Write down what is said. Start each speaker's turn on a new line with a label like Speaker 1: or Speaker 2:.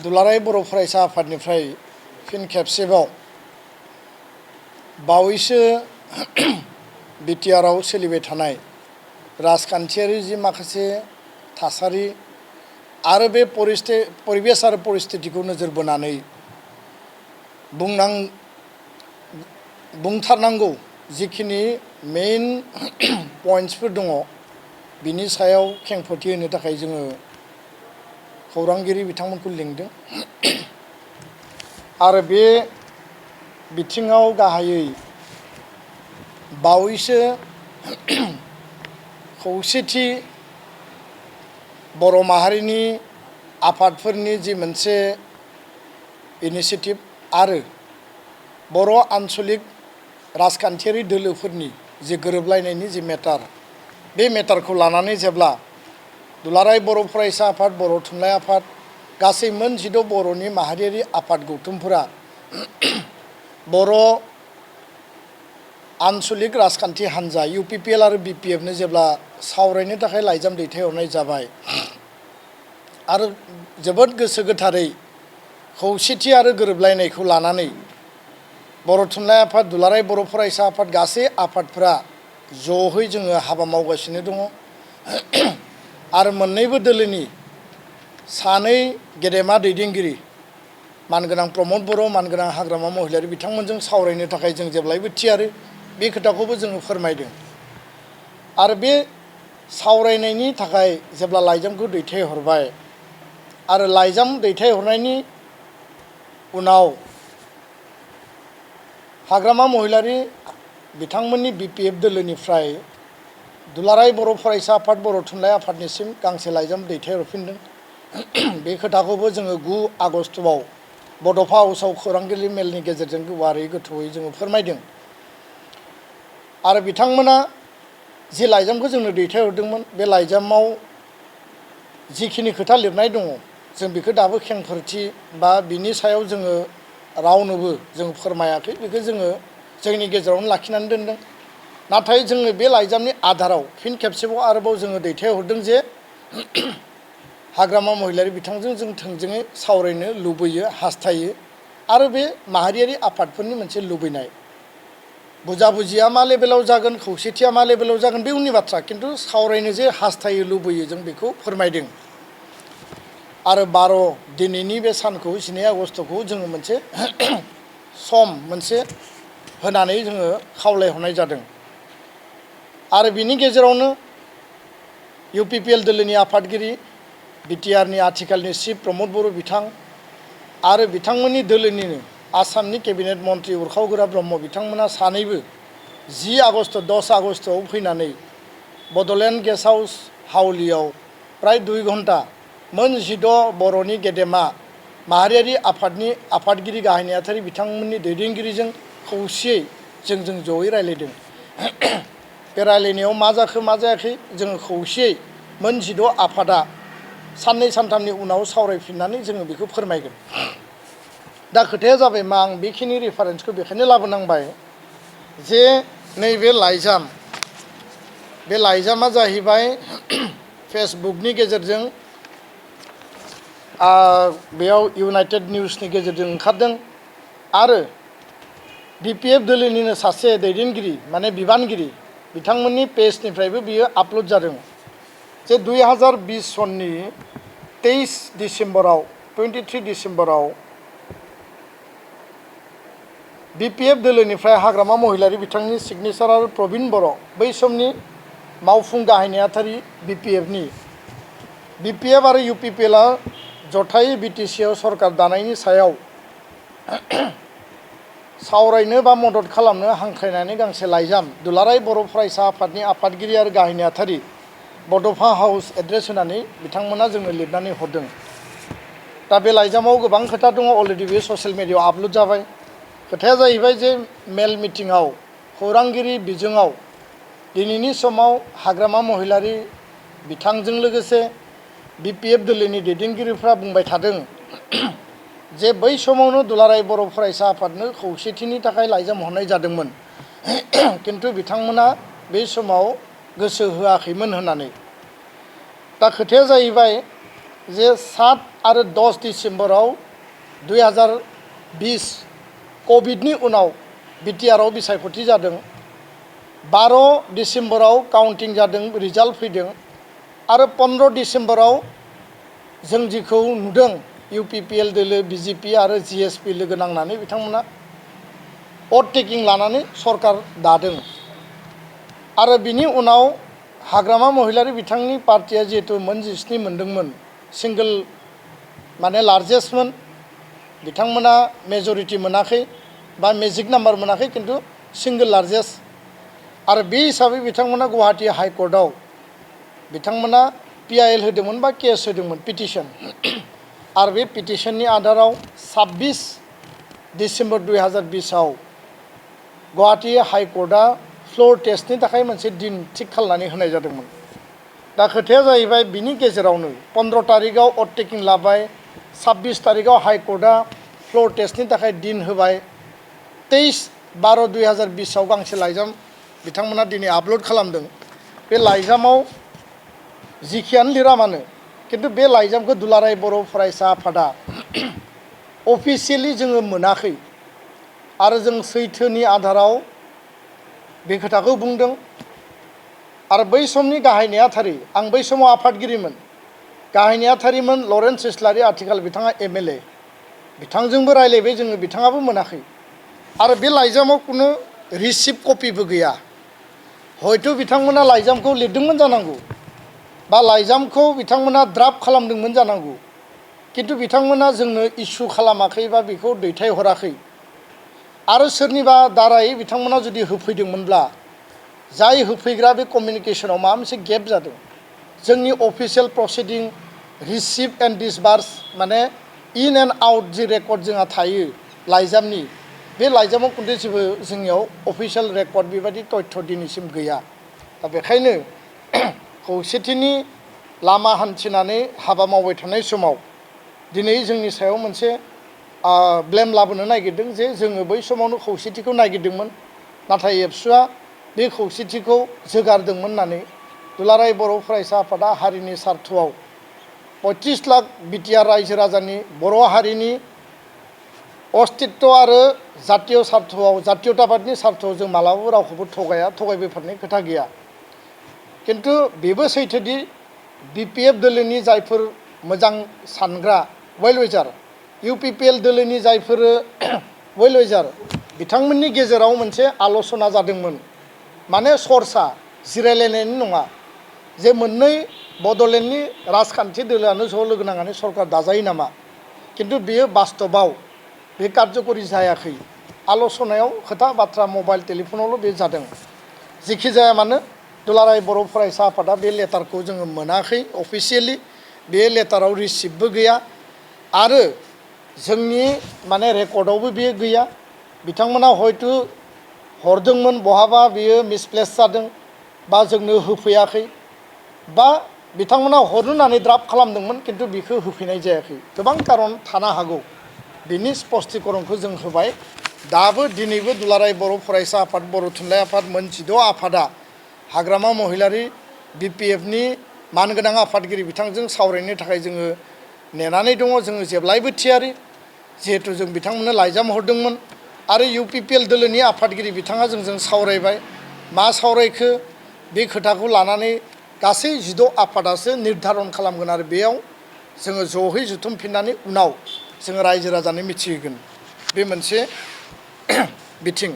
Speaker 1: दुलाराय बर' फरायसा आफादनिफ्राय फिन खेबसेबाव बावैसो बिटिआरआव सोलिबाय थानाय राजखान्थियारि जि माखासे थासारि आरो बे परिबेस आरो परिस्थितिखौ नोजोर बोनानै बुंथारनांगौ जिखिनि मेइन पइन्ट्सफोर दङ बिनि सायाव खेंफोरथि होनो थाखाय जोङो खौरांगिरि बिथांमोनखौ लिंदों आरो बे बिथिङाव गाहायै बावैसो खौसेथि बर' माहारिनि आफादफोरनि जि मोनसे इनिशिएटिभ आरो बर' आन्चलिक राजखान्थियारि दोलोफोरनि जि गोरोबलायनायनि जि मेटार बे मेटारखौ लानानै जेब्ला दुलाराय बर' फरायसा आफाद बर' थुनलाइ आफाद गासै मोन 16 बर'नि माहारियारि आफाद गौथुमफोरा बर' आन्चलिक राजखान्थि हान्जा UPPL आरो BPFनो जेब्ला सावरायनो थाखाय लाइजाम दैथायहरनाय जाबाय आरो जोबोद गोसो गोथारै खौसेथि आरो गोरोबलायनायखौ लानानै बर' थुनलाइ आफाद दुलाराय बर' फरायसा आफाद गासै आफादफोरा ज'है जोङो हाबा मावगासिनो दङ आरो मोननैबो दोलोनि सानै गेदेमा दैदेनगिरि मानगोनां प्रमद बर' मानगोनां हाग्रामा महिलारि बिथांमोनजों सावरायनो थाखाय जों जेब्लायबो थियारि बे खोथाखौबो जोङो फोरमायदों आरो बे सावरायनायनि थाखाय जेब्ला लाइजामखौ दैथायहरबाय आरो लाइजाम दैथायहरनायनि उनाव हाग्रामा महिलारि बिथांमोननि BPF दोलोनिफ्राय दुलाराय बर' फरायसा आफाद बर' थुनलाइ आफादनिसिम गांसे लाइजाम दैथायहरफिनदों बे खोथाखौबो जोङो 9 आगस्टआव बड'फा हाउसआव खौरांगिरि मेलनि गेजेरजों गुवारै गोथौयै जोङो फोरमायदों आरो बिथांमोना जि लाइजामखौ जोंनो दैथायहरदोंमोन बे लाइजामाव जिखिनि खोथा लिरनाय दङ जों बेखौ दाबो खेंफोरथि बा बिनि सायाव जोङो रावनोबो जों फोरमायाखै बेखौ जोङो जोंनि गेजेरावनो लाखिनानै दोनदों नाथाय जोङो बे लाइजामनि आधाराव फिन खेबसेबाव आरोबाव जोङो दैथायहरदों जे हाग्रामा महिलारि बिथांजों जों थोंजोङै सावरायनो लुबैयो हास्थायो आरो बे माहारियारि आफादफोरनि मोनसे लुबैनाय बुजाबुजिया मा लेभेलाव जागोन खौसेथिया मा लेभेलाव जागोन बे उननि बाथ्रा किन्तु सावरायनो जे हास्थायो लुबैयो जों बेखौ फोरमायदों आरो 12 दिनैनि बे सानखौ 12 आगस्तखौ जोङो मोनसे सम मोनसे होनानै जोङो खावलायहरनाय जादों आरो बिनि गेजेरावनो UPPL दोलोनि आफादगिरि बिटिआरनि आथिखालनि चिफ प्रमद बर' बिथां आरो बिथांमोननि दोलोनिनो आसामनि केबिनेट मन्त्रि उरखाव ब्रह्म बिथांमोना सानैबो 10 आगस्ट 10 आगस्टआव फैनानै बड'लेण्ड गेस्ट हाउस हाउलियाव प्राय 2 घन्टा मोन 16 बर'नि गेदेमा माहारियारि आफादनि आफादगिरि गाहाय नेहाथारि बिथांमोननि दैदेनगिरिजों खौसेयै जों जयै रायलायदों बे रायलायनायाव मा जाखो मा जायाखै जोङो खौसेयै मोन 16 आफादा साननै सानथामनि उनाव सावरायफिननानै जोङो बेखौ फोरमायगोन दा खोथाया जाबाय मा आं बेखिनि रेफारेन्सखौ बेखायनो लाबोनांबाय जे नैबे लाइजाम बे लाइजामा जाहैबाय फेसबुकनि गेजेरजों बेयाव इउनाइटेड निउसनि गेजेरजों ओंखारदों आरो BPF दोलोनिनो सासे दैदेनगिरि माने बिबानगिरि बिथांमोननि पेजनिफ्रायबो बियो आपल'ड जादों जे 2020 सननि 23 डिसेम्बराव BPF दोलोनिफ्राय हाग्रामा महिलारि बिथांनि सिगनेचार आरो प्रबिन बर' बै समनि मावफुं गाहाय नेहाथारि BPF आरो UPPLआ जथायै BTCआव सरकार दानायनि सायाव सावरायनो बा मदद खालामनो हांख्रायनानै गांसे लाइजाम दुलाराय बर' फरायसा आफादनि आफादगिरि आरो गाहाय नेहाथारि बड'फा हाउस एड्रेस होनानै बिथांमोना जोंनो लिरनानै हरदों दा बे लाइजामाव गोबां खोथा दङ अलरेडि बे ससियेल मिडियायाव आपल'ड जाबाय खोथाया जाहैबाय जे मेल मिटिंआव खौरांगिरि बिजोङाव दिनैनि समाव हाग्रामा महिलारि बिथांजों लोगोसे BPF दोलोनि दैदेनगिरिफ्रा बुंबाय थादों जे बै समावनो दुलाराय बर' फरायसा आफादनो खौसेथिनि थाखाय लाइजाम हरनाय जादोंमोन किन्तु बिथांमोना बे समाव गोसो होआखैमोन होननानै दा खोथाया जाहैबाय जे 7 आरो 10 डिसेम्बराव 2020 कभिडनि उनाव बिटिआरआव बिसायख'थि जादों। 12 डिसेम्बराव काउन्टिं जादों, रिजाल्ट फैदों आरो 15 डिसेम्बराव जों जिखौ नुदों इउपिपिएल दोलो, बिजेपि आरो जिएसपि लोगो नांनानै बिथांमोना भट टेकिं लानानै सरकार दादों। आरो बिनि उनाव हाग्रामा महिलारि बिथांनि पार्टिया जिहेतु मोन 17 मोनदोंमोन, सिंगल माने लार्जेस्टमोन, बिथांमोना मेजरिटि मोनाखै बा मेजिक नाम्बार मोनाखै, किन्तु सिंगल लार्जेस्ट। आरो बे हिसाबै बिथांमोना गुवाहाटी हाइकर्टआव बिथांमोना पिआइएल होदोंमोन बा केस होदोंमोन, पिटिशन। आरो बे पिटिशननि आधाराव 26 डिसेम्बर 2020 आव गुवाहाटी हाइकर्टआ फ्लोर टेस्टनि थाखाय मोनसे दिन थिक खालामनानै होनाय जादोंमोन। दा खोथाया जाहैबाय बिनि गेजेरावनो 15 तारिखआव भट टेकिं लाबाय, 26 तारिखआव हाइकर्टआ फ्लोर टेस्टनि थाखाय दिन होबाय। 23/12/2020 आव गांसे लाइजाम बिथांमोना दिनै आपल'ड खालामदों। बे लाइजामाव जिखियानो लिरा मानो, किन्तु बे लाइजामखौ दुलाराय बर' फरायसा आफादा अफिसियेलि जोङो मोनाखै आरो जों सैथोनि आधाराव बे खोथाखौ बुंदों। आरो बै समनि गाहाय नेहाथारि, आं बै समाव आफादगिरिमोन, गाहाय नेहाथारिमोन लरेन्स इस्लारि, आथिखाल बिथाङा एमएलए, बिथांजोंबो रायलायबाय जोङो, बिथाङाबो मोनाखै। आरो बे लाइजामाव कुनु रिसिप्ट कपिबो गैया। हयथ' बिथांमोना लाइजामखौ लिरदोंमोन जानांगौ बा लाइजामखौ बिथांमोना ड्राफ्ट खालामदोंमोन जानांगौ, किन्तु बिथांमोना जोंनो इस्यु खालामाखै बा बेखौ दैथायहराखै। आरो सोरनिबा दारायै बिथांमोना जुदि होफैदोंमोनब्ला जाय होफैग्रा बे कमिउनिकेशनाव माबा मोनसे गेप जादों। जोंनि अफिसियेल प्रसिडिं रिसिप्ट एन्ड डिसबार्स माने in and out G record जोंहा थायो लाइजामनि, बे लाइजामाव खिन्थु जेबो जोंनियाव अफिसियेल रेकर्ड बेबायदि तथ्य दिनैसिम गैया। दा बेखायनो खौसेथिनि लामा हान्थिनानै हाबा मावबाय थानाय समाव दिनै जोंनि सायाव मोनसे ब्लेम लाबोनो नागिरदों जे जोङो बै समावनो खौसेथिखौ नागिरदोंमोन, नाथाय एबसुआ बे खौसेथिखौ जोगारदोंमोन होननानै दुलाराय बर' फरायसा आफादा हारिनि सार्थआव 35 लाख बिटिआर रायजो राजानि बर' हारिनि अस्तित्व आरो जातीय सार्थआव, जातीयताबादनि सार्थआव जों मालाबाबो रावखौबो थगायबोफानाय खोथा गैया। किन्तु बेबो सैथोदि बिपिएफ दोलोनि जायफोर मोजां सानग्रा वेल विचार, इउपिपिएल दोलोनि जायफोर वेल विचार, बिथांमोननि गेजेराव मोनसे आल'सना जादोंमोन, माने सरसा, जिरायलायनायनि नङा, जे मोननै बड'लेण्डनि राजखान्थि दोलोआनो ज' लोगो नांनानै सरकार दाजायो नामा। किन्तु बेयो बास्तबाव बे कार्यकरि जायाखै। आल'सनायाव खोथा बाथ्रा मबाइल टेलिफनावल' बे जादों। जेखि जाया मानो दुलाराय बर' फरायसा आफादा बे लेटारखौ जोङो मोनाखै अफिसियेलि, बे लेटाराव रिसिप्टबो गैया आरो जोंनि माने रेकर्डआवबो बेयो गैया। बिथांमोना हयथ' हरदोंमोन, बहाबा बेयो मिसप्लेस जादों बा जोंनो होफैयाखै, बा बिथांमोना हरनो होननानै ड्राफ्ट खालामदोंमोन किन्तु बेखौ होफैनाय जायाखै। गोबां कारन थानो हागौ, बिनि स्पष्टीकरणखौ जों होबाय। दाबो दिनैबो दुलाराय बर' फरायसा आफाद, बर' थुनलाइ आफाद, मोन 16 आफादा हाग्रामा महिलारि बिपिएफनि मानगोनां आफादगिरि बिथांजों सावरायनो थाखाय जोङो नेनानै दङ। जोङो जेब्लायबो थियारि, जिहेतु जों बिथांमोननो लाइजाम हरदोंमोन आरो इउपिपिएल दोलोनि आफादगिरि बिथाङा जोंजों सावरायबाय। मा सावरायखो बे खोथाखौ लानानै गासै 16 आफादासो निर्धारन खालामगोन आरो बेयाव जोङो ज'है जुथुमफिननानै उनाव जोङो रायजो राजानो मिथिहोगोन। बे मोनसे बिथिं।